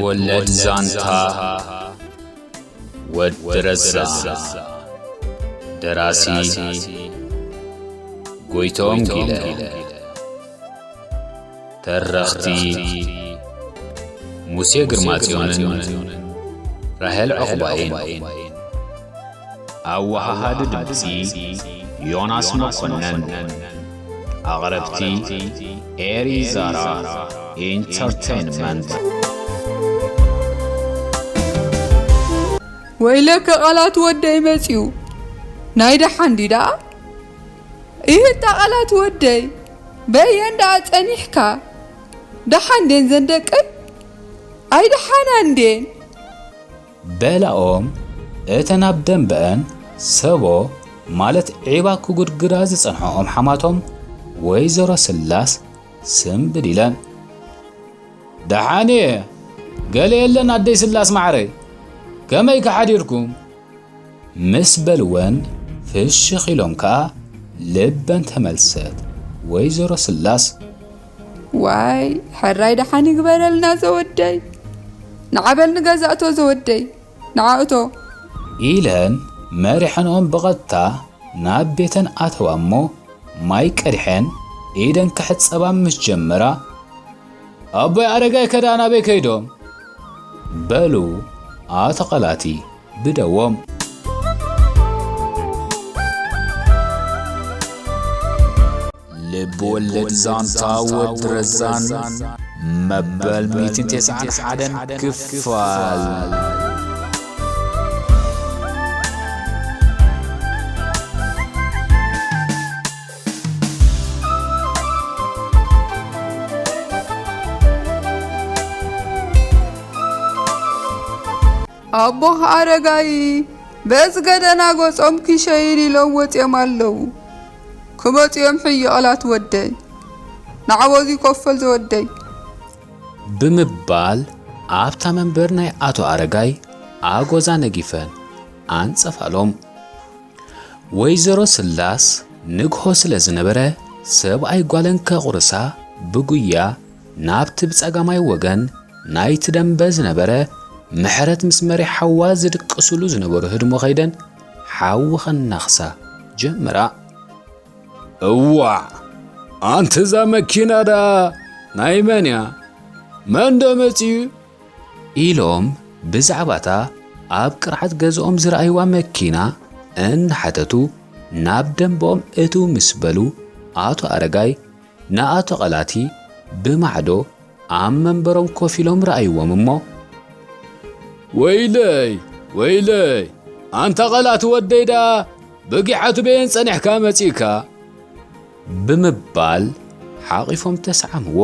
ወለድ ዛንታ ወዲ ረዛ። ደራሲ ጎይቶም ጊለ። ተረኽቲ ሙሴ ግርማጽዮንን ራሄል ዑቕባይን። ኣወሃሃዲ ድምጺ ዮናስ መኮነን። ኣቕረብቲ ኤሪ ዛራ ኢንተርቴይንመንት። ወይለከ ቃላት ወደይ መጺኡ ናይ ደሓን ድዩ ደኣ? ይህታ ቃላት ወደይ በየን ደኣ ጸኒሕካ? ደሓን ድየን ዘን ደቀይ? ኣይደሓና እንድየን። በላኦም እተን ኣብ ደንበአን ሰቦ ማለት ዒባ ክጉድግዳ ዝጸንሐኦም ሓማቶም ወይዘሮ ስላስ ስምብድ ኢለን። ደሓን እየ፣ ገለ የለን ኣደይ ስላስ ማዕረይ፣ ከመይ ከሓዲርኩም? ምስ በልወን ፍሽኽ ኢሎም ከኣ ልበን ተመልሰት ወይዘሮ ስላስ። ዋይ ሕራይ ደሓን ይግበረልና ዘወደይ። ንዓበል ንገዛእቶ ዘወደይ ንዓእቶ። ኢለን መሪሐንኦም ብቐጥታ ናብ ቤተን ኣተዋ እሞ ማይ ቀዲሐን ኢደን ክሕጸባ ምስ ጀመራ ኣቦይ ኣረጋይ ከዳ ናበይ ከይዶም? በሉ ኣቶ ቐላቲ ብደዎም። ልብ ወለድ ዛንታ ወዲ ረዛን መበል ሚእትን ተስዓን ሓደን ክፋል። ኣቦ ኣረጋይ በዚ ገደና ገጾም ክሸይን ኢሎም ወጺኦም ኣለዉ። ክመጹ እዮም ሕዮ ቐላት ወደይ። ንዓቦዚ ኮፈል ዘወደይ። ብምባል ኣብታ መንበር ናይ ኣቶ ኣረጋይ ኣጎዛ ነጊፈን ኣንጸፋሎም። ወይዘሮ ስላስ ንግሆ ስለ ዝነበረ ሰብኣይ ጓለን ከቑርሳ ብጉያ ናብቲ ብጸጋማይ ወገን ናይቲ ደምበ ዝነበረ ምሕረት ምስ መሪሕ ሓዋ ዝድቅስሉ ዝነበሩ ህድሞ ከይደን ሓዊ ከናኽሳ ጀመራ። እዋዕ ኣንቲ እዛ መኪና ደኣ ናይ መን እያ? መን ዶ መጺኡ? ኢሎም ብዛዕባታ ኣብ ቅርዓት ገዝኦም ዝረኣይዋ መኪና እናሓተቱ ናብ ደንበኦም እትው ምስ በሉ ኣቶ ኣረጋይ ንኣቶ ቐላቲ ብማዕዶ ኣብ መንበሮም ኮፍ ኢሎም ረኣይዎም እሞ፣ ወይለይ ወይለይ ኣንታ ቐላቲ ወደይ ደኣ ብጊሓቱ በየን ጸኒሕካ መጺእካ? ብምባል ሓቒፎም ተሰዓምዎ።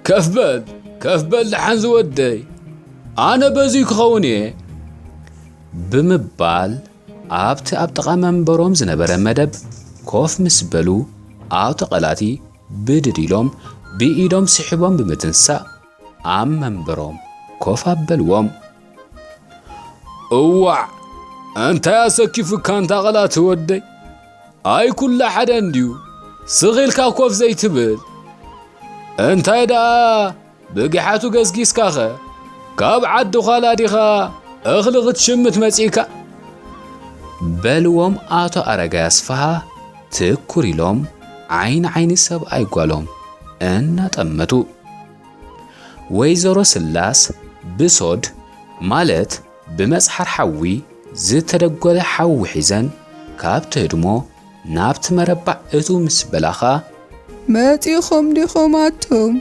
ከፍ በል ከፍ በል ደሓን ዝወደይ፣ ኣነ በዙይ ክኸውን እየ። ብምባል ኣብቲ ኣብ ጥቓ መንበሮም ዝነበረ መደብ ኮፍ ምስ በሉ ኣቶ ቐላቲ ብድድ ኢሎም ብኢዶም ስሒቦም ብምትንሳእ ኣብ መንበሮም ኮፍ ኣበልዎም። እዋዕ እንታይ ኣሰኪፉካ ኣንታ ቐላቲ ወደይ? ኣይ ኩላ ሓደ እንድዩ ስቕ ኢልካ ኮፍ ዘይትብል? እንታይ ደኣ ብጊሓቱ ገስጊስካኸ ካብ ዓዲ ዃላ ዲኻ እኽሊ ክትሽምት መጺእካ? በልዎም ኣቶ ኣረጋይ ኣስፍሃ ትኩር ኢሎም ዓይኒ ዓይኒ ሰብኣይ ጓሎም እናጠመቱ። ወይዘሮ ስላስ ብሶድ ማለት ብመጽሓር ሓዊ ዝተደጎለ ሓዊ ሒዘን ካብቲ ህድሞ ናብቲ መረባዕ እትው ምስ በላ ኸኣ፣ መጺኹም ዲኹም ኣቱም?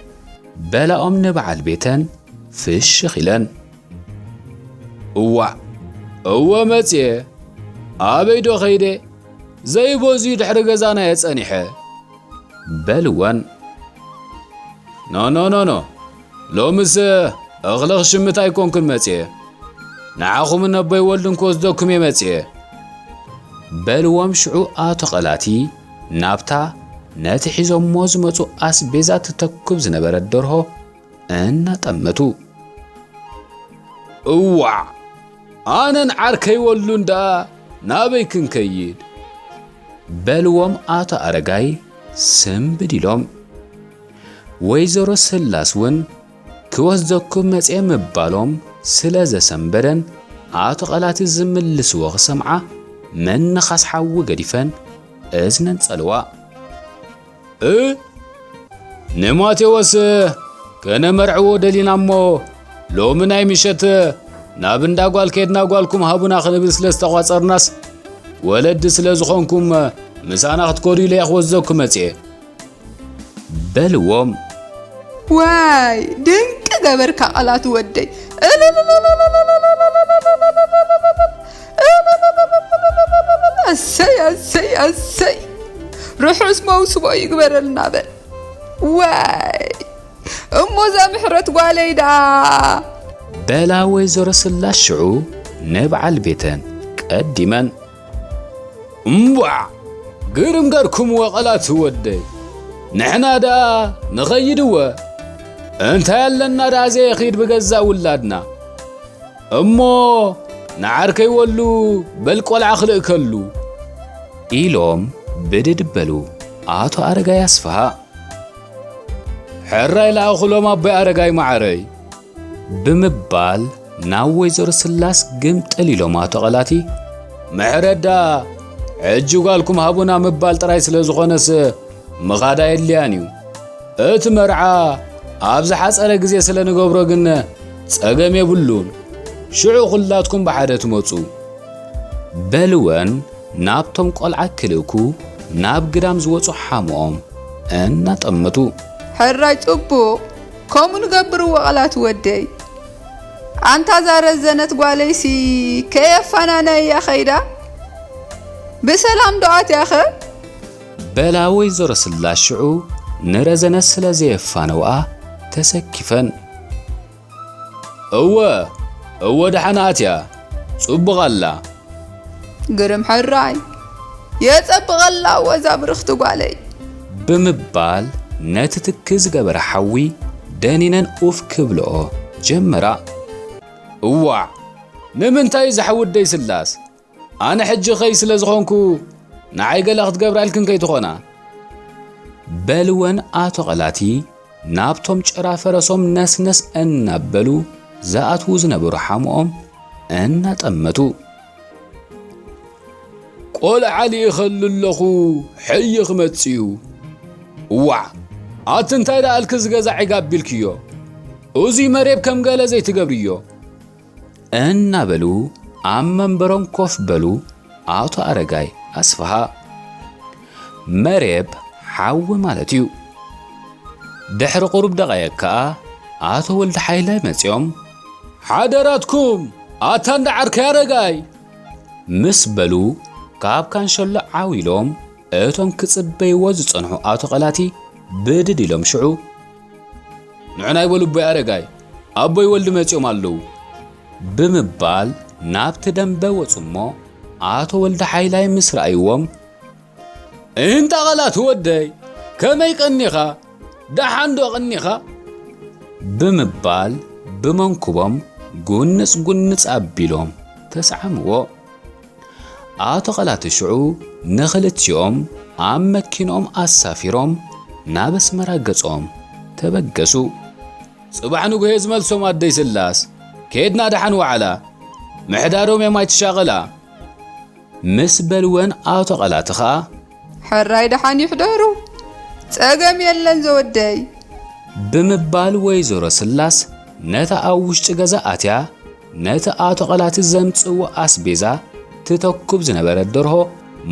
በላኦም ንበዓል ቤተን ፍሽኽ ኢለን። እዋእ እወ መጽየ፣ ኣበይ ዶ ኸይደ? ዘይቦዝዩ ድሕሪ ገዛና እየ ጸኒሐ። በልወን። ኖኖኖኖ ሎምስ እኽሊ ክሽምት ኣይኮንኩን መጽየ፣ ንዓኹምን ነቦይ ወልድን ክወስደኩም እየ መጽየ። በልዎም ሽዑ ኣቶ ቐላቲ ናብታ ነቲ ሒዞሞ ዝመጹ ኣስቤዛ ትተኩብ ዝነበረት ደርሆ እናጠመቱ። እዋዕ ኣነን ዓርከይ ወሉን ደኣ ናበይ ክንከይድ? በልዎም ኣቶ ኣረጋይ ስምብድ ኢሎም። ወይዘሮ ስላስ እውን ክወስደኩም መጽየ ምባሎም ስለ ዘሰንበደን፣ ኣቶ ቐላቲ ዝምልስዎ ክሰምዓ ምንኻስ ሓዊ ገዲፈን እዝነን ጸልዋ። እ ንማቴዎስ ከነመርዕዎ ደሊና እሞ፣ ሎሚ ናይ ምሸት ናብ እንዳ ጓል ከድና ጓልኩም ሃቡና ክንብል ስለ ዝተቋጸርናስ፣ ወለዲ ስለ ዝኾንኩም ምሳና ክትከዱ ኢለ እየ ክወስደኩም መጽየ። በልዎም። ዋይ፣ ድንቂ ገበርካ ቃላት ወደይ። እሰይ፣ እሰይ፣ እሰይ። ርሑስ መውስቦ ይግበረልና በል። ዋይ፣ እሞ እዛ ምሕረት ጓለይ ደኣ? በላ ወይዘሮ ስላስ ሽዑ ንበዓል ቤተን ቀዲመን። እምቧዕ! ግርም ገርኩምዎ ቃላት ወደይ። ንሕና ደኣ ንኸይድወ። እንታይ ኣለና ደኣ ዘይኺድ ብገዛእ ውላድና። እሞ ንዓርከይ ወሉ በል ቆልዓ ክልእከሉ። ኢሎም ብድድ በሉ ኣቶ ኣረጋይ ኣስፍሃ። ሕራይ ለኣኹሎም ኣቦይ ኣረጋይ መዓረይ። ብምባል ናብ ወይዘሮ ስላስ ግምጥል ኢሎም ኣቶ ቐላቲ። ምሕረት ደኣ ሕጂ ጓልኩም ሃቡና ምባል ጥራይ ስለ ዝኾነስ ምኻድ ኣየድልያን እዩ። እቲ መርዓ ኣብ ዝሓጸረ ግዜ ስለ ንገብሮ ግን ጸገም የብሉን። ሽዑ ኩላትኩም ብሓደ ትመጹ። በልወን ናብቶም ቆልዓ ክልእኩ ናብ ግዳም ዝወጹ ሓምኦም እናጠመቱ። ሕራይ ጽቡቕ፣ ከምኡ ንገብርዎ ቃላት ወደይ። ኣንታ እዛ ረዘነት ጓለይሲ ከየፋናነየያ ኸይዳ? ብሰላም ዶ ኣትያኸ? በላ ወይዘሮ ስላስ ሽዑ ንረዘነት ስለ ዘየፋነውኣ ተሰኪፈን። እወ፣ እወ ደሓን ኣትያ፣ ጽቡቕ ኣላ። ግርም ሕራይ፣ የጸብቐላ እወ እዛ ብርኽቲ ጓለይ። ብምባል ነቲ ትኪ ዝገበረ ሓዊ ደኒነን ኡፍ ክብልኦ ጀመራ። እዋዕ፣ ንምንታይ እዚ ሓዊ ደይ ስላስ? ኣነ ሕጂ ኸይ ስለ ዝኾንኩ ንዓይ ገለ ክትገብራ ኢልክን ከይትኾና። በልወን ኣቶ ቐላቲ ናብቶም ጭራ ፈረሶም ነስነስ እናበሉ ዝኣትዉ ዝነበሩ ሓምኦም እናጠመቱ። ቆልዓ ልኢኸሉ ኣለኹ፣ ሕይ ክመጽእ እዩ። እዋዕ፣ ኣቲ እንታይ ደኣ ኣልኪ ዝገዛ ዒጋ ኣቢልክዮ? እዙይ መሬብ ከም ገለ ዘይትገብርዮ። እናበሉ ኣብ መንበሮም ኮፍ በሉ ኣቶ ኣረጋይ ኣስፍሃ። መሬብ ሓዊ ማለት እዩ። ድሕሪ ቁሩብ ደቓይቕ ከኣ ኣቶ ወልደ ሓይለ መጺኦም፣ ሓደራትኩም ኣታ እንዳ ዓርከይ ኣረጋይ! ምስ በሉ ካብ ካንሸሎ ዓው ኢሎም እቶም ክጽበይዎ ዝጸንሑ ኣቶ ቐላቲ ብድድ ኢሎም ሽዑ፣ ንዑ ናይ በሉ ኣቦይ ኣረጋይ፣ ኣቦይ ወልዲ መጺኦም ኣለዉ። ብምባል ናብቲ ደንበ ወጹ እሞ ኣቶ ወልደ ሓይላይ ምስ ረኣይዎም፣ እንታ ቐላቲ ወደይ፣ ከመይ ቀኒኻ? ደሓን ዶ ቀኒኻ? ብምባል ብመንኩቦም ጉንጽ ጉንጽ ኣቢሎም ተስዓምዎ። ኣቶ ቐላቲ ሽዑ ንኽልቲኦም ኣብ መኪንኦም ኣሳፊሮም ናብ ኣስመራ ገጾም ተበገሱ። ጽባሕ ንጉሄ ዝመልሶም ኣደይ ስላስ፣ ኬድና ደሓን ወዓላ፣ ምሕዳሮም እዮም ኣይትሻቐላ። ምስ በልወን ኣቶ ቐላቲ ኸኣ፣ ሕራይ ደሓን ይሕደሩ፣ ጸገም የለን ዘወደይ። ብምባል ወይዘሮ ስላስ ነታ ኣብ ውሽጢ ገዛ ኣትያ ነቲ ኣቶ ቐላቲ ዘምጽእዎ ኣስቤዛ ትተኩብ ዝነበረት ደርሆ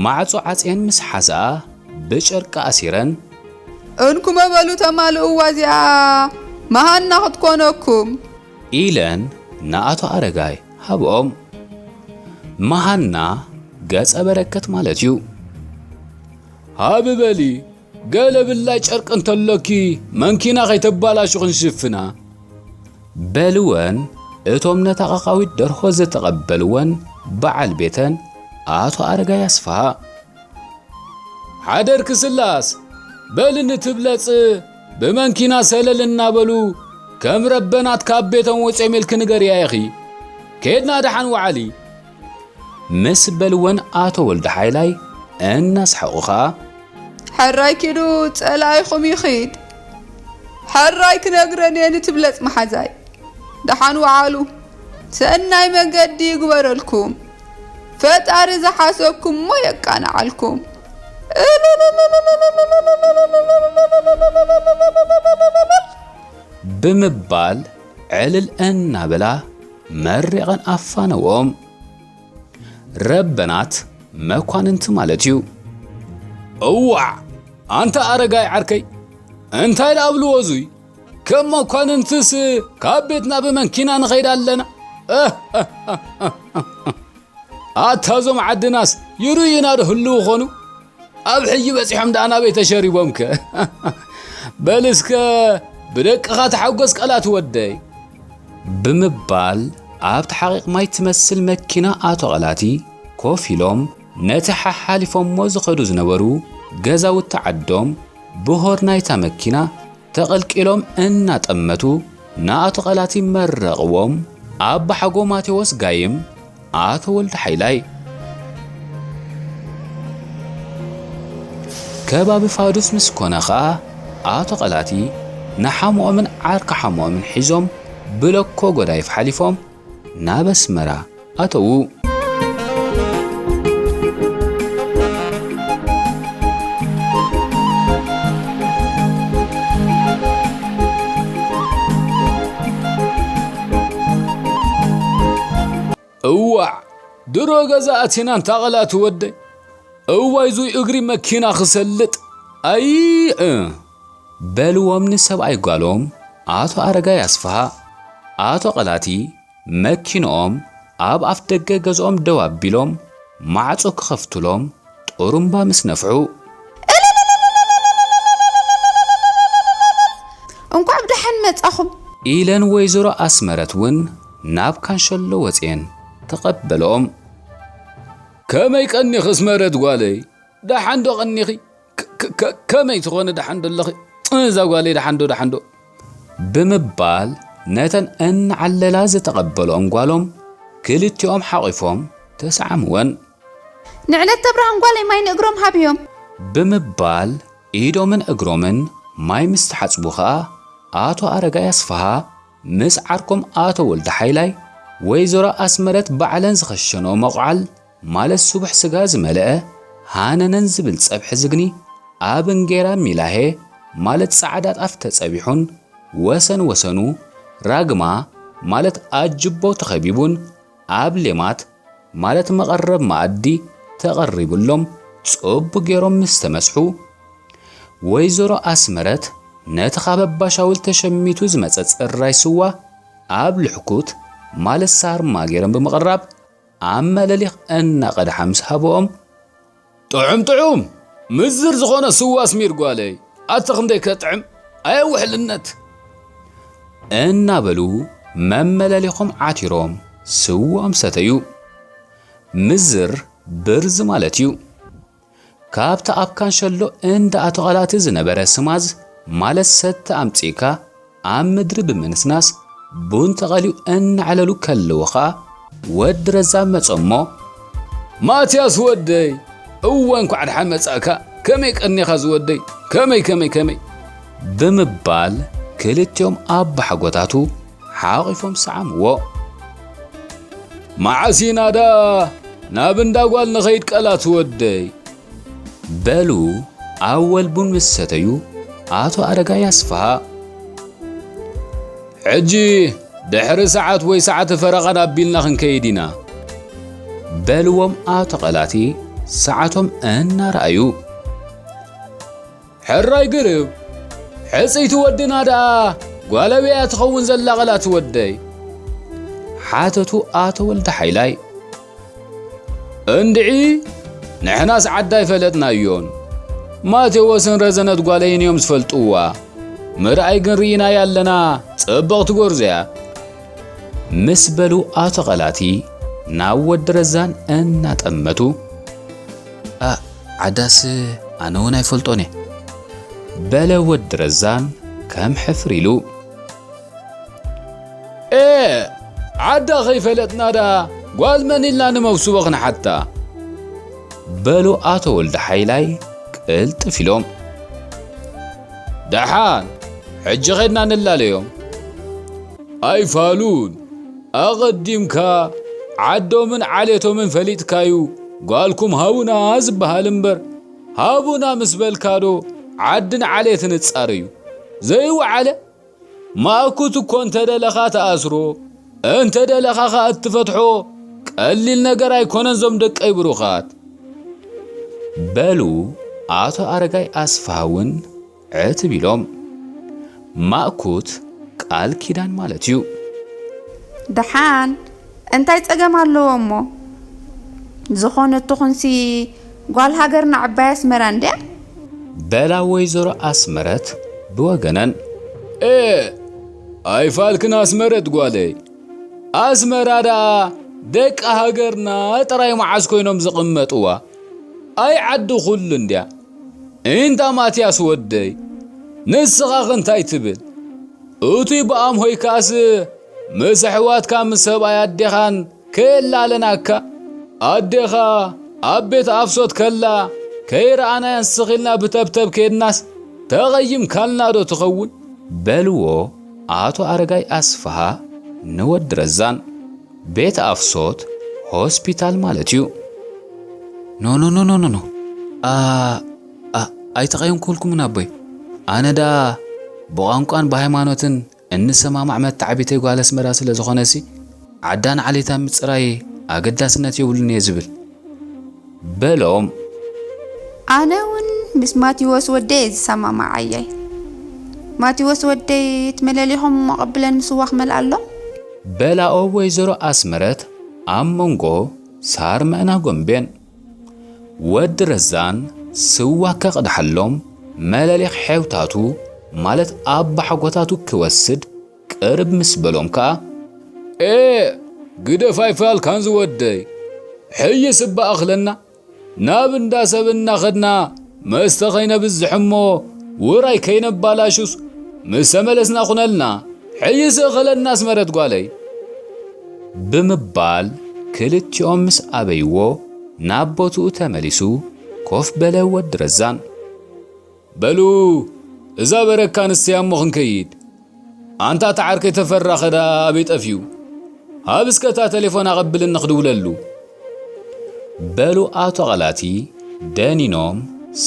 ማዕጾ ዓጽየን ምስ ሓዝኣ ብጨርቂ ኣሲረን፣ እንኩመ በሉ ተማልእዋ እዚኣ መሃና ክትኮነኩም። ኢለን ንኣቶ ኣረጋይ ሃብኦም። መሃና ገጸ በረከት ማለት እዩ። ሃቢ በሊ፣ ገለ ብላይ ጨርቂ እንተሎኪ መንኪና ከይተባላሹ ክንሽፍና። በልወን እቶም ነታ ቐቓዊት ደርሆ ዝተቐበልወን በዓል ቤተን ኣቶ ኣረጋይ ኣስፍሃ። ሓደርኪ ስላስ፣ በሊ ንትብለጽ ብመንኪና ሰለል እናበሉ ከም ረበናት ካብ ቤቶም ወጺኦም ኢልኪ ንገርያ ኢኺ። ኬድና ደሓን ወዓሊ። ምስ በልወን ኣቶ ወልደ ሓይላይ እናስሓቑ ኸኣ፣ ሕራይ ኪዱ ጸላኢኹም ይኺድ። ሕራይ ክነግረን እየ ንትብለጽ መሓዛይ። ደሓን ወዓሉ። ሰናይ መገዲ ይግበረልኩም። ፈጣሪ ዝሓሰብኩሞ የቃንዓልኩም። ብምባል ዕልል እናበላ መሪቐን ኣፋነዎም። ረበናት መኳንንቲ ማለት እዩ። እዋዕ ኣንታ ኣረጋይ ዓርከይ፣ እንታይ ደኣ ብልዎ እዙይ? ከም መኳንንትስ ካብ ቤትና ብመኪና ንኸይድ ኣለና። ኣታ እዞም ዓድናስ ይርእዩና ዶ ህልው ኾኑ? ኣብ ሕጂ በጺሖም ደኣ ናበይ ተሸሪቦምከ? በል እስከ ብደቅኻ ተሓጎስ ቀላት ወደይ። ብምባል ኣብቲ ሓቒቕ ማይ ትመስል መኪና ኣቶ ቐላቲ ኮፍ ኢሎም ነቲ ሓሓሊፎሞ ዝኸዱ ዝነበሩ ገዛውቲ ዓዶም ብሆር ናይታ መኪና ተቐልቂሎም እናጠመቱ ንኣቶ ቐላቲ መረቕዎም። ኣባሓጎ ማቴዎስ ጋይም ኣቶ ወልደ ሓይላይ። ከባቢ ፋዱስ ምስ ኮነ ኸኣ ኣቶ ቐላቲ ንሓሞኦምን ዓርኪ ሓሞኦምን ሒዞም ብለኮ ጎዳይፍ ሓሊፎም ናብ ኣስመራ ኣተዉ። እዋዕ ድሮ ገዛ ኣቲና እንታ ቐላቲ ወደይ። እዋይ ዙይ እግሪ መኪና ክሰልጥ ኣይ እ በልዎም ንሰብኣይ ጓሎም ኣቶ ኣረጋይ ኣስፍሃ። ኣቶ ቐላቲ መኪንኦም ኣብ ኣፍ ደገ ገዝኦም ደው ኣቢሎም ማዕጾ ክኸፍቱሎም ጥሩምባ ምስ ነፍሑ። እንኳዕ ብደሓን መጻኹም። ኢለን ወይዘሮ ኣስመረት እውን ናብ ካንሸሎ ወጽየን ተቐበለኦም። ከመይ ቀኒኺ ኣስመረት ጓለይ? ደሓን ዶ ቀኒኺ? ከመይ ትኾኒ ደሓን ዶ ኣለኺ? እዛ ጓለይ ደሓን ዶ ደሓን ዶ? ብምባል ነተን እናዓለላ ዝተቐበልኦም ጓሎም ክልቲኦም ሓቒፎም ተሰዓምወን። ንዕለት ተብርሃን ጓለይ ማይ ንእግሮም ሃብዮም። ብምባል ኢዶምን እግሮምን ማይ ምስ ተሓጽቡ ኸኣ ኣቶ ኣረጋይ ኣስፍሃ ምስ ዓርኮም ኣቶ ወልደ ሓይላይ ወይዘሮ ኣስመረት ባዕለን ዝኸሸንኦ መቑዓል ማለት ስቡሕ ስጋ ዝመልአ ሃነነን ዝብል ጸብሒ ዝግኒ ኣብ እንጌራ ሚላሄ ማለት ጻዕዳ ጣፍ ተጸቢሑን ወሰን ወሰኑ ራግማ ማለት ኣጅቦ ተኸቢቡን ኣብ ሌማት ማለት መቐረብ መኣዲ ተቐሪቡሎም ጽቡቕ ገይሮም ምስ ተመስሑ፣ ወይዘሮ ኣስመረት ነቲ ካብ ኣባሻውል ተሸሚቱ ዝመጸ ጽራይ ስዋ ኣብ ልሕኩት ማለት ሳርማ ገይረን ብምቕራብ ኣብ መለሊኽ እናቐድሓ ምስ ሃበኦም፣ ጥዑም ጥዑም ምዝር ዝኾነ ስዋ ኣስሚር ጓለይ፣ ኣታ ክንደይ ከጥዕም ኣየ ውሕልነት! እናበሉ መመለሊኾም ዓቲሮም ስውኦም ሰተዩ። ምዝር ብርዝ ማለት እዩ። ካብቲ ኣብ ካንሸሎ እንዳ ኣቶ ቐላቲ ዝነበረ ስማዝ ማለት ሰተ ኣምጺእካ ኣብ ምድሪ ብምንስናስ ቡን ተቐልዩ እናዕለሉ ከለዉ ኸኣ ወዲ ረዛን መጸ እሞ፣ ማትያስ ወደይ፣ እወ እንኳዕ ደሓን መጻእካ፣ ከመይ ቀኒኻ ዝወደይ፣ ከመይ ከመይ ከመይ። ብምባል ክልቲኦም ኣባሓጎታቱ ሓቒፎም ሰዓምዎ። መዓስ ኢና ደኣ ናብ እንዳ ጓል ንኸይድ ቀላት ወደይ? በሉ ኣወል ቡን ምስ ሰተዩ ኣቶ ኣረጋይ ኣስፍሃ። ሕጂ ድሕሪ ሰዓት ወይ ሰዓት ፈረቓን ኣቢልና ክንከይድ ኢና። በልዎም ኣቶ ቐላቲ ሰዓቶም እናረኣዩ። ሕራይ ግርብ፣ ሕጽይቲ ወድና ደኣ ጓል ኣበይ እያ ትኸውን ዘላ ቐላቲ ወደይ? ሓተቱ ኣቶ ወልደ ሓይላይ። እንድዒ ንሕናስ ዓዳ ኣይፈለጥናዮን። ማቴዎስን ረዘነት ጓለይን እዮም ዝፈልጥዋ። ምርኣይ ግን ርኢናያ ኣለና፣ ጽብቕቲ ጎርዞ እያ። ምስ በሉ ኣቶ ቐላቲ ናብ ወዲ ረዛን እናጠመቱ። ኣ፣ ዓዳስ ኣነ እውን ኣይፈልጦን እየ። በለ ወዲ ረዛን ከም ሕፍር ኢሉ። ኤ፣ ዓዳ ኸይፈለጥና ደኣ ጓል መን ኢልና ንመውስቦ ክንሓታ? በሉ ኣቶ ወልደ ሓይላይ ቅልጥፍ ኢሎም። ደሓን፣ ሕጂ ኸድና ንላለዮም። ኣይፋሉን፣ ኣቐዲምካ ዓዶምን ዓሌቶምን ፈሊጥካዩ፣ ጓልኩም ሃቡና ዝበሃል እምበር፣ ሃቡና ምስ በልካዶ ዓድን ዓሌትን እጻረዩ? ዘይወዓለ ማእኩት እኮ እንተ ደለኻ ትኣስሮ፣ እንተ ደለኻ ኸኣ እትፈትሖ ቀሊል ነገር ኣይኮነን ዞም ደቀይ ብሩኻት። በሉ ኣቶ ኣረጋይ ኣስፍሃ እውን ዕትብ ኢሎም። ማእኩት ቃል ኪዳን ማለት እዩ። ደሓን እንታይ ጸገም ኣለዎ እሞ? ዝኾነ ትኹንሲ ጓል ሃገርና ዕባይ ኣስመራ እንድያ። በላ ወይዘሮ ኣስመረት ብወገነን። ኤ ኣይፋልክን ኣስመረት ጓለይ፣ ኣስመራ ደኣ ደቂ ሃገርና ጥራይ መዓስ ኮይኖም ዝቕመጥዋ? ኣይ ዓዲ ኩሉ እንድያ። እንታ ማትያስ ወደይ፣ ንስኻ ኸ እንታይ ትብል? እቱይ ብኣምሆይ ከኣስ ምስ ኣሕዋትካ ምስ ሰብኣይ ኣዴኻን ከየላለናካ፣ ኣዴኻ ኣብ ቤት ኣፍሶት ከላ ከይረኣናያ ንስኺልና ብተብተብ ከድናስ ተቐይምካልና ዶ ትኸውን? በልዎ ኣቶ ኣረጋይ ኣስፍሃ ንወዲ ረዛን። ቤት ኣፍሶት ሆስፒታል ማለት እዩ። ኖ ኖ ኖ ኖ ኖ ኖ። ኣ ኣ ኣይተቐየምኩልኩምን ኣቦይ። ኣነ ደኣ ብቋንቋን ብሃይማኖትን እንሰማማዕ መተዓቢተይ ጓል ኣስመራ ስለ ዝኾነሲ ዓዳን ዓሌታን ምጽራይ ኣገዳስነት የብሉን እየ ዝብል። በሎም። ኣነ እውን ምስ ማቴዎስ ወደይ እየ ዝሰማማዕ ኣያይ። ማቴዎስ ወደይ እቲ መለሊኹም ኣቐብለን ንስዋ ክመልኣሎም። በላኦ ወይዘሮ ኣስመረት ኣብ መንጎ ሳር መእና ጎንቤን። ወዲ ረዛን ስዋ ከቕድሓሎም መለሊኽ ሐውታቱ ማለት ኣባሓጎታቱ ክወስድ ቅርብ ምስ በሎም ከኣ፣ ኤ ግደፍ ኣይፋልካን ዝወደይ፣ ሕይስ እባ ኣኽለና፣ ናብ እንዳ ሰብ እናኸድና መስተ ከይነብዝሕ እሞ ውራይ ከይነባላሹስ ምስ ተመለስና ኩነልና፣ ሕይስ እኸለና ኣስመረት ጓለይ። ብምባል ክልቲኦም ምስ ኣበይዎ ናብ ቦትኡ ተመሊሱ ኮፍ በለ ወዲ ረዛን። በሉ እዛ በረካ ንስያ እሞ ክንከይድ። ኣንታ እታ ዓርከይ ተፈራ ኸዳ ኣበይ ጠፊኡ? ሃብ እስከ እታ ቴሌፎን ኣቐብልኒ ክድውለሉ። በሉ ኣቶ ቐላቲ ደኒኖም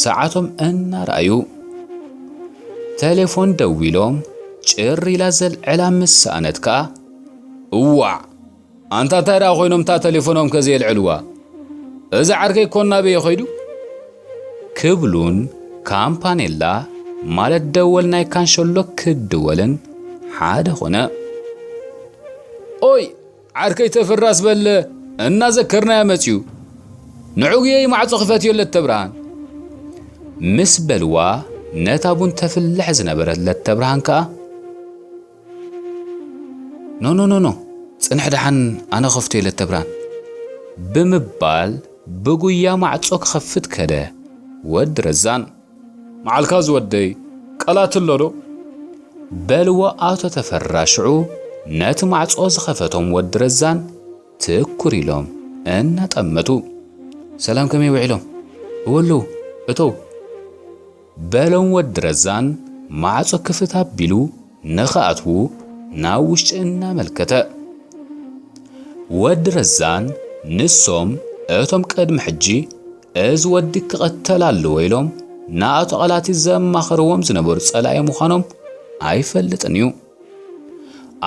ሰዓቶም እናረኣዩ። ቴሌፎን ደዊሎም ጭር ኢላ ዘልዕላ ምስ ሰኣነት ከኣ፣ እዋዕ! ኣንታ እንታይ ደኣ ኮይኖም እታ ቴሌፎኖም ከ ዘየልዕልዋ? እዚ ዓርከይ እኮ እናበየ ኸይዱ? ክብሉን ካምፓኔላ ማለት ደወል ናይ ካንሸሎ ክድወልን ሓደ ኾነ። ኦይ ዓርከይ ተፈራስ በለ እናዘከርናያ መጽዩ። ንዕጉየይ ማዕጾ ክፈትዮ ለተብርሃን። ምስ በልዋ ነታ ቡን ተፍልሕ ዝነበረት ለተብርሃን ከኣ ኖ ኖ ኖ ኖ፣ ጽንሕ ደሓን ኣነ ከፍቶ ኢለ ተብራን ብምባል ብጉያ ማዕጾ ክኸፍት ከደ። ወዲ ረዛን መዓልካ ዝወደይ ቀላት ኣሎ ዶ? በልዎ ኣቶ ተፈራ ሽዑ ነቲ ማዕጾ ዝኸፈቶም ወዲ ረዛን ትኩር ኢሎም እናጠመቱ። ሰላም ከመይ ውዒሎም? እወ ኣለዉ እተው። በሎም ወዲ ረዛን ማዕጾ ክፍት ኣቢሉ ንኽኣትዉ ናብ ውሽጢ እናመልከተ። ወዲ ረዛን ንሶም እቶም ቅድሚ ሕጂ እዚ ወዲ ክቕተል ኣለዎ ኢሎም ንኣቶ ቐላቲ ዘማኽርዎም ዝነበሩ ጸላኢ ምዃኖም ኣይፈልጥን እዩ።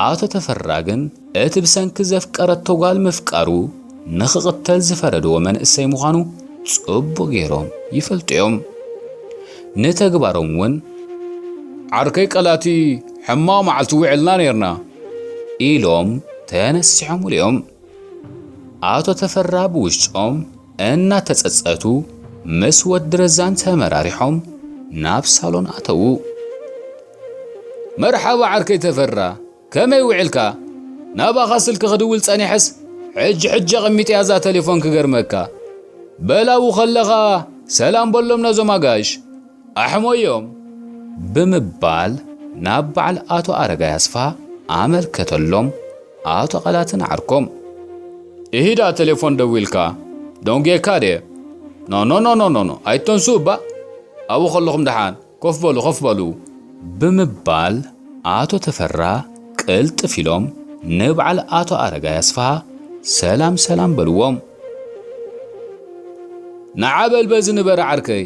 ኣቶ ተፈራ ግን እቲ ብሰንኪ ዘፍቀረቶ ጓል ምፍቃሩ ንኽቕተል ዝፈረድዎ መንእሰይ ምዃኑ ጽቡቕ ገይሮም ይፈልጡ እዮም። ንተግባሮም እውን ዓርከይ ቀላቲ ሕማቕ መዓልቲ ውዒልና ነይርና ኢሎም ተነሲሖምሉ እዮም። ኣቶ ተፈራ ብውሽጦም እናተጸጸቱ ምስ ወዲ ረዛን ተመራሪሖም ናብ ሳሎን ኣተዉ። መርሓባ ዓርከይ ተፈራ፣ ከመይ ውዒልካ? ናባኻ ስልኪ ክድውል ጸኒሐስ ሕጂ ሕጂ ኣቐሚጠያ እዛ ቴሌፎን ክገርመካ። በላው ከለኻ ሰላም በሎም ነዞም ኣጋይሽ። ኣሕሞዮም። ብምባል ናብ በዓል ኣቶ ኣረጋይ ኣስፋ ኣመልከተሎም። ኣቶ ቐላትን ዓርኮም። እሂዳ ቴሌፎን ደዊልካ ደንጉየካ ድየ? ኖ ኖ ኖ ኖ ኖ ኖ፣ ኣይተንሱ እባ። ኣብኡ ከለኹም ደሓን ኮፍ በሉ፣ ኮፍ በሉ። ብምባል ኣቶ ተፈራ ቅልጥፍ ኢሎም ንበዓል ኣቶ ኣረጋይ ኣስፍሃ ሰላም ሰላም በልዎም። ንዓ በል በዚ ንበር ዓርከይ፣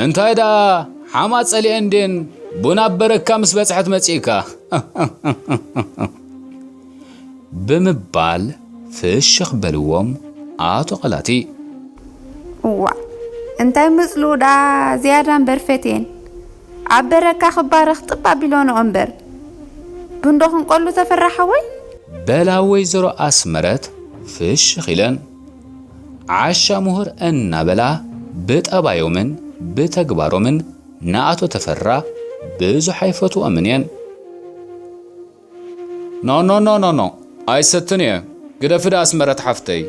እንታይ ደኣ ሓማ ጸሊኤ እንዴን ቡን ኣብ በረካ ምስ በጽሐት መጺእካ? ብምባል ፍሽኽ በልዎም ኣቶ ቐላቲ። እዋ፣ እንታይ ምጽልኡ ደኣ ዝያዳ እምበር ፈትየን። ኣብ በረካ ክባረኽ ጥብ ኣቢሎንኦ እምበር። ቡንዶ ክንቆሉ ተፈራ ሓወይ? በላ ወይዘሮ ኣስመረት ፍሽኽ ኢለን። ዓሻ ምሁር እናበላ ብጠባዮምን ብተግባሮምን ንኣቶ ተፈራ ብዙሕ ኣይፈትዎምን እየን። ኖ፣ ኖ፣ ኖ፣ ኖ፣ ኖ፣ ኣይሰትን እየ። ግደፊ ደኣ ኣስመረት ሓፍተይ።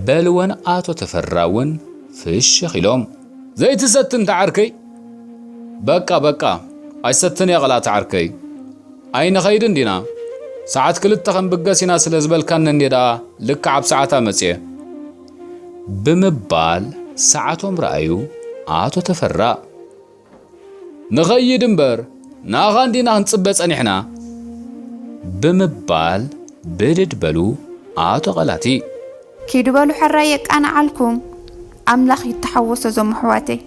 በልወን ኣቶ ተፈራ እውን ፍሽኽ ኢሎም። ዘይትሰትን ተዓርከይ? በቃ፣ በቃ፣ ኣይሰትን እየ ቐላቲ ዓርከይ። ኣይንኸይድን ዲና? ሰዓት ክልተ ከም ብገስ ኢና ስለ ዝበልካኒ እንዴ ደኣ ልክዕ ኣብ ሰዓታ መጽየ። ብምባል ሰዓቶም ረኣዩ ኣቶ ተፈራ። ንኸይድ እምበር፣ ንኣኻ እንዲና ክንጽበ ጸኒሕና። ብምባል ብድድ በሉ ኣቶ ቐላቲ። ኪዱ በሉ ሕራይ የቃንዓልኩም፣ ኣምላኽ ይተሓወሶ ዞም ኣሕዋተይ።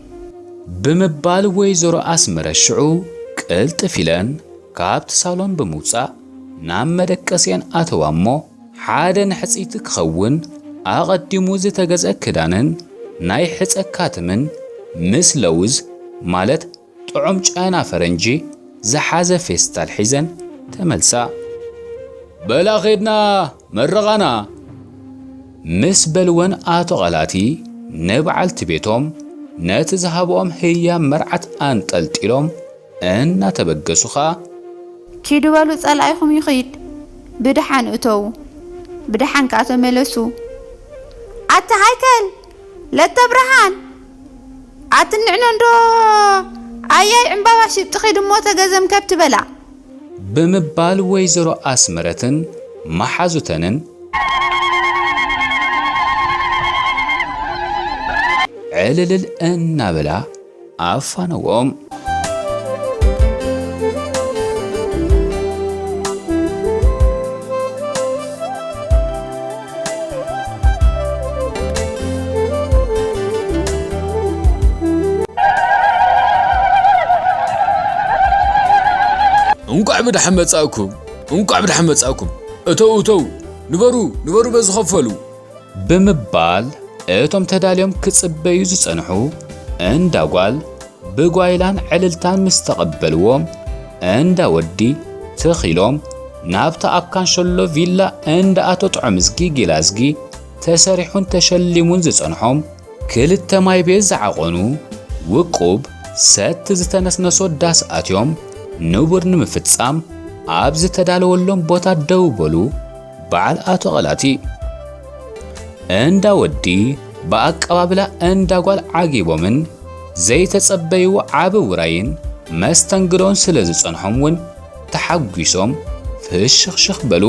ብምባል ወይዘሮ ኣስመረት ሽዑ ቅልጥፍ ኢለን ካብቲ ሳሎን ብምውጻእ ናብ መደቀሲአን ኣተዋ እሞ፣ ሓደ ንሕጽይቲ ክኸውን ኣቐዲሙ ዝተገዝአ ክዳንን ናይ ሕጸ ካትምን ምስ ለውዝ ማለት ጥዑም ጨና ፈረንጂ ዝሓዘ ፌስታል ሒዘን ተመልሳ። በላ ኸድና መርቓና። ምስ በልወን ኣቶ ቐላቲ ንበዓልቲ ቤቶም ነቲ ዝሃብኦም ህያብ መርዓት ኣንጠልጢሎም እናተበገሱ ኸኣ፣ ኪዱ በሉ ጸላኢኹም ይኺድ፣ ብደሓን እተዉ፣ ብደሓን ከኣ ተመለሱ። ኣታ ሃይከል፣ ለተ ብርሃን፣ ኣትንዕነንዶ ኣያይ ዕምባባ ሽብጢ ኺድ እሞ ተገዘም ከብቲ በላ። ብምባል ወይዘሮ ኣስመረትን መሓዙተንን ዕልልል እናበላ ኣፋነዎም። እንቋዕ ብደሓን መጻእኩም፣ እንቋዕ ብደሓን መጻእኩም። እተው፣ እተው፣ ንበሩ፣ ንበሩ በዚ ኸፈሉ። ብምባል እቶም ተዳልዮም ክጽበዩ ዝጸንሑ እንዳ ጓል ብጓይላን ዕልልታን ምስ ተቐበልዎም፣ እንዳ ወዲ ትኽ ኢሎም ናብታ ኣብ ካንሸሎ ቪላ እንዳ ኣቶ ጥዑምዝጊ ጊላዝጊ ተሰሪሑን ተሸሊሙን ዝጸንሖም ክልተ ማይ ቤት ዝዓቐኑ ውቁብ ሰቲ ዝተነስነሶ ዳስ ኣትዮም ንቡር ንምፍጻም ኣብ ዝተዳለወሎም ቦታ ደው በሉ። በዓል ኣቶ ቐላቲ። እንዳ ወዲ ብኣቀባብላ እንዳ ጓል ዓጊቦምን ዘይተጸበይዎ ዓቢ ውራይን መስተንግዶን ስለ ዝጸንሖም እውን ተሓጒሶም ፍሽኽሽኽ በሉ።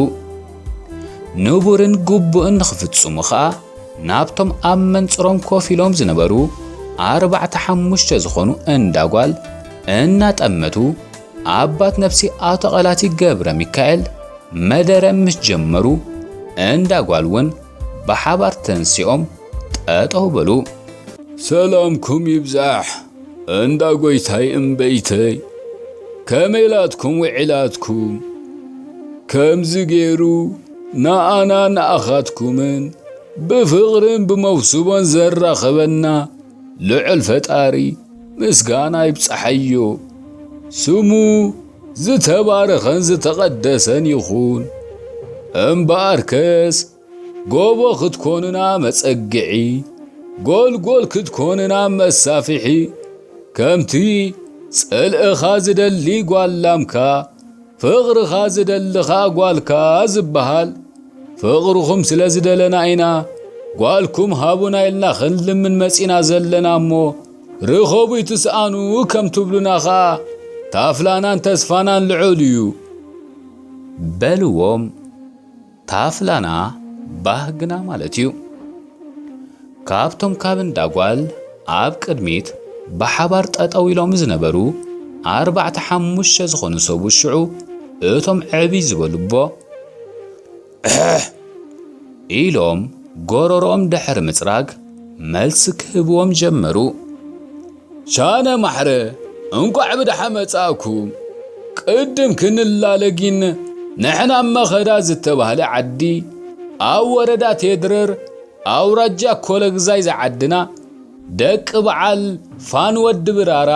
ንቡርን ግቡእን ንኽፍጽሙ ኸኣ ናብቶም ኣብ መንጽሮም ኮፍ ኢሎም ዝነበሩ ኣርባዕተ ሓሙሽተ ዝኾኑ እንዳ ጓል እናጠመቱ ኣባት ነፍሲ ኣቶ ቐላቲ ገብረ ሚካኤል መደረ ምስ ጀመሩ፣ እንዳ ጓል እውን ብሓባር ተንሲኦም ጠጠው በሉ። ሰላምኩም ይብዛሕ እንዳ ጎይታይ እምበይተይ፣ ከመይ ኢላትኩም ውዒላትኩም? ከምዚ ገይሩ ንኣና ንኣኻትኩምን ብፍቕርን ብመውስቦን ዘራኸበና ልዑል ፈጣሪ ምስጋና ይብጽሓዮ። ስሙ ዝተባረኸን ዝተቐደሰን ይኹን። እምበኣርከስ ጎቦ ክትኮኑና መጸግዒ፣ ጎልጎል ክትኮኑና መሳፍሒ፣ ከምቲ ጽልእኻ ዝደሊ ጓል ላምካ፣ ፍቕርኻ ዝደሊ ኸኣ ጓልካ ዝበሃል፣ ፍቕርኹም ስለ ዝደለና ኢና ጓልኩም ሃቡና ኢልና ክንልምን መጺና ዘለና እሞ፣ ርኸቡ ይትስኣኑ ከም ትብሉና ኸኣ ታፍላናን ተስፋናን ልዑል እዩ። በልዎም። ታፍላና ባህግና ማለት እዩ። ካብቶም ካብ እንዳ ጓል ኣብ ቅድሚት ብሓባር ጠጠው ኢሎም ዝነበሩ ኣርባዕተ ሓሙሽተ ዝኾኑ ሰብኡት ሽዑ እቶም ዕብይ ዝበሉ ኣቦ፣ ኢሎም ጎረሮኦም ድሕሪ ምጽራግ መልሲ ክህብዎም ጀመሩ። ሻነ ማሕረ፣ እንቋዕ ብደሓ መጻእኩም። ቅድም ክንላለጊን ንሕና ኣብ መኸዳ ዝተባህለ ዓዲ ኣብ ወረዳ ቴድረር ኣውራጃ ኮለግዛይ ዝዓድና ደቂ በዓል ፋን ወዲ ብራራ፣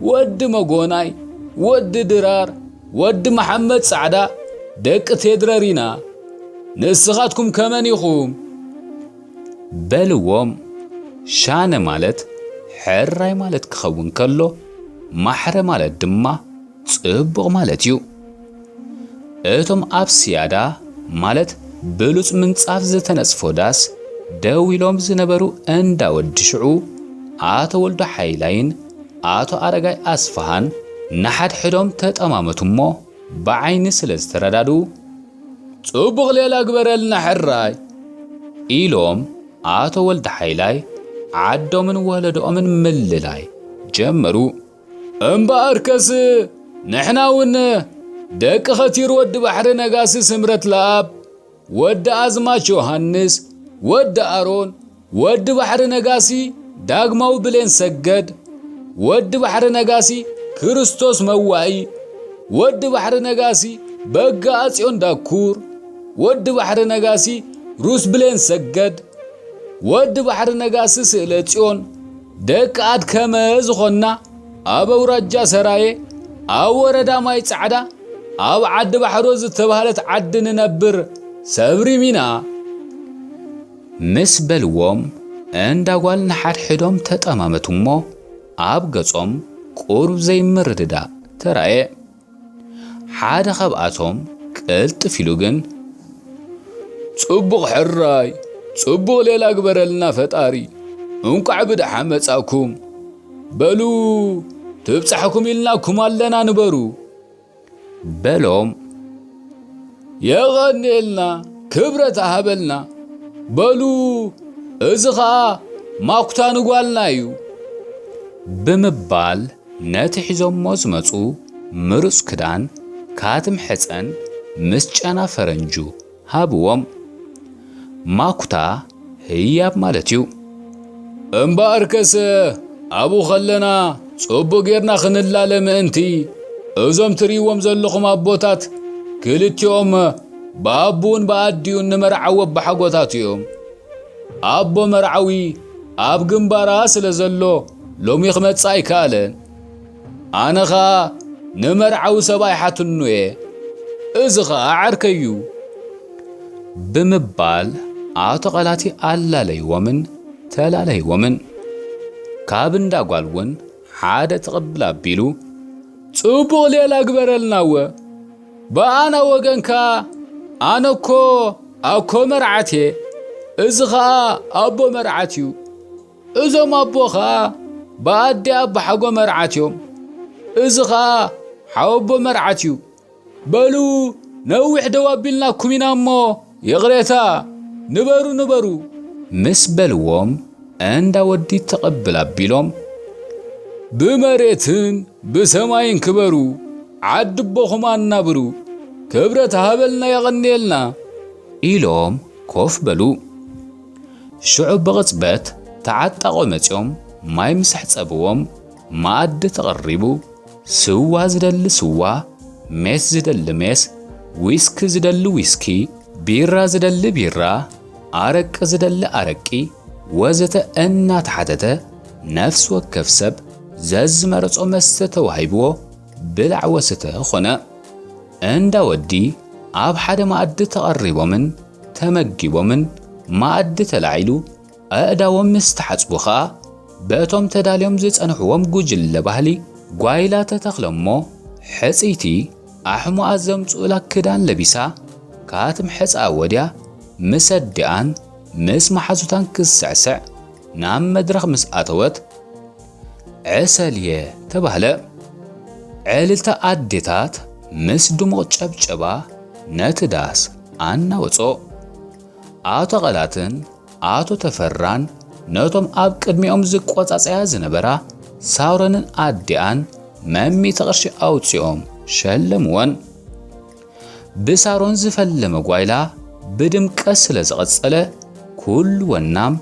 ወዲ መጎናይ፣ ወዲ ድራር፣ ወዲ መሓመድ ጻዕዳ፣ ደቂ ቴድረር ኢና። ንስኻትኩም ከመን ኢኹም? በልዎም። ሻነ ማለት ሕራይ ማለት ክኸውን ከሎ፣ ማሕረ ማለት ድማ ጽቡቕ ማለት እዩ። እቶም ኣብ ስያዳ ማለት ብሉጽ ምንጻፍ ዝተነጽፎ ዳስ ደው ኢሎም ዝነበሩ እንዳ ወዲ ሽዑ፣ ኣቶ ወልዱ ሓይላይን ኣቶ ኣረጋይ ኣስፍሃን ንሓድሕዶም ተጠማመቱ እሞ፣ ብዓይኒ ስለ ዝተረዳድኡ፣ "ጽቡቕ ሌላ ግበረልና ሕራይ" ኢሎም ኣቶ ወልደ ሓይላይ ዓዶምን ወለዶኦምን ምልላይ ጀመሩ። "እምበኣርከስ ንሕና እውን ደቂ ኸቲር ወዲ ባሕሪ ነጋሲ ስምረት ለኣብ፣ ወዲ ኣዝማች ዮሃንስ፣ ወዲ ኣሮን፣ ወዲ ባሕሪ ነጋሲ ዳግማዊ ብሌን ሰገድ፣ ወዲ ባሕሪ ነጋሲ ክርስቶስ መዋኢ፣ ወዲ ባሕሪ ነጋሲ በጋ ኣጽዮን ዳኩር፣ ወዲ ባሕሪ ነጋሲ ሩስ ብሌን ሰገድ፣ ወዲ ባሕሪ ነጋሲ ስእለ ጽዮን፣ ደቂ ኣድከመ ዝኾንና ኣብ ኣውራጃ ሰራየ፣ ኣብ ወረዳ ማይ ጻዕዳ፣ ኣብ ዓዲ ባሕሮ ዝተባህለት ዓዲ ንነብር ሰብ ሪም ኢና" ምስ በልዎም፣ እንዳ ጓል ንሓድሕዶም ተጠማመቱ እሞ፣ ኣብ ገጾም ቁሩብ ዘይምርድዳእ ተራእየ። ሓደ ካብኣቶም ቅልጥፍ ኢሉ ግን፣ "ጽቡቕ ሕራይ፣ ጽቡቕ ሌላ ግበረልና ፈጣሪ፣ እንቋዕ ብደሓን መጻእኩም። በሉ፣ ትብጻሕኩም ኢልናኩም ኣለና፣ ንበሩ" በሎም። "የቐንየልና፣ ክብረት ኣሃበልና። በሉ፣ እዚ ኸኣ ማኩታ ንጓልና እዩ" ብምባል ነቲ ሒዞሞ ዝመጹ ምሩጽ ክዳን ካትም ሕጸን ምስ ጨና ፈረንጁ ሃብዎም። ማኩታ ህያብ ማለት እዩ። እምበኣርከስ ኣብኡ ኸለና ጽቡቕ ጌርና ኽንላለ ምእንቲ፣ እዞም ትርእይዎም ዘለኹም ኣቦታት ክልቲኦም ብኣቡን ብኣዲኡን ንመርዓዊ ኣቦሓጎታት እዮም። ኣቦ መርዓዊ ኣብ ግንባራ ስለ ዘሎ ሎሚ ክመጽእ ኣይከኣለን። ኣነ ኸኣ ንመርዓዊ ሰብኣይ ሓትኑ እየ። እዚ ኸኣ ዓርከይ እዩ። ብምባል ኣቶ ቐላቲ ኣላለይዎምን ተላለይዎምን። ካብ እንዳ ጓል እውን ሓደ ትቕብል ኣቢሉ፣ "ጽቡቕ ሌላ ግበረልና እወ። ብኣና ወገን ከኣ ኣነ እኮ ኣኮ መርዓት እየ። እዚ ኸኣ ኣቦ መርዓት እዩ። እዞም ኣቦ ኸኣ ብኣዲ ኣቦሓጎ መርዓት እዮም። እዚ ኸኣ ሓወቦ መርዓት እዩ። በሉ፣ ነዊሕ ደው ኣቢልናኩም ኢና እሞ፣ ይቕሬታ፣ ንበሩ፣ ንበሩ" ምስ በልዎም፣ እንዳ ወዲ ትቕብል ኣቢሎም፣ "ብመሬትን ብሰማይን ክበሩ፣ ዓዲ ኣቦኹም ኣናብሩ፣ ክብረት ሃበልና የቐንየልና" ኢሎም ኮፍ በሉ። ሽዑ ብቕጽበት ተዓጣቖ መጺኦም ማይ ምስ ኣሕጸብዎም፣ መኣዲ ተቐሪቡ፣ ስዋ ዝደሊ ስዋ፣ ሜስ ዝደሊ ሜስ፣ ዊስኪ ዝደሊ ዊስኪ፣ ቢራ ዝደሊ ቢራ፣ ኣረቂ ዝደሊ ኣረቂ፣ ወዘተ እናተሓተተ፣ ነፍሲ ወከፍ ሰብ ዘዝመረጾ መስተ ተዋሂብዎ፣ ብላዕ ወሰተ ኾነ። እንዳ ወዲ ኣብ ሓደ መኣዲ ተቐሪቦምን ተመጊቦምን፣ መኣዲ ተላዒሉ፣ ኣእዳዎም ምስ ተሓጽቡ ኸኣ፣ በቶም ተዳልዮም ዝጸንሕዎም ጉጅለ ባህሊ ጓይላ ተተኽለሞ፣ ሕጽይቲ ኣሕሙኣ ዘምጽኡላ ክዳን ለቢሳ፣ ካትም ሕጻ ወድያ ምስ ኣዲኣን ምስ መሓዙታን ክስዕስዕ ናብ መድረኽ ምስ ኣተወት፣ ዕሰልየ ተባህለ። ዕልልታ ኣዴታት ምስ ድሙቕ ጨብጨባ ነቲ ዳስ ኣናወጾ። ኣቶ ቐላትን ኣቶ ተፈራን ነቶም ኣብ ቅድሚኦም ዝቆጻጸያ ዝነበራ ሳውረንን ኣዲኣን መሚቲ ቅርሺ ኣውጺኦም ሸለምወን። ብሳሮን ዝፈለመ ጓይላ ብድምቀት ስለ ዝቐጸለ፣ ኩሉ ወናም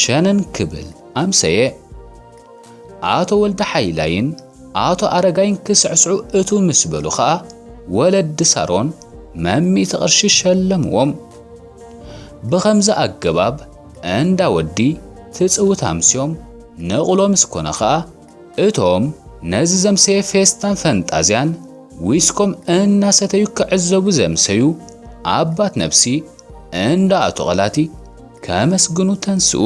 ሸነን ክብል ኣምሰየ። ኣቶ ወልደ ሓይላይን ኣቶ ኣረጋይን ክስዕስዑ እቱ ምስ በሉ ኸኣ፣ ወለዲ ሳሮን መሚቲ ቅርሺ ሸለምዎም። ብኸምዚ ኣገባብ እንዳ ወዲ ትጽውት ኣምስዮም፣ ንቑሎ ምስ ኮነ ኸኣ፣ እቶም ነዚ ዘምሰየ ፌስታን ፈንጣዝያን ዊስኮም እናሰተዩ ክዕዘቡ ዘምሰዩ ኣባት ነብሲ እንዳ ኣቶ ቐላቲ ከመስግኑ ተንስኡ።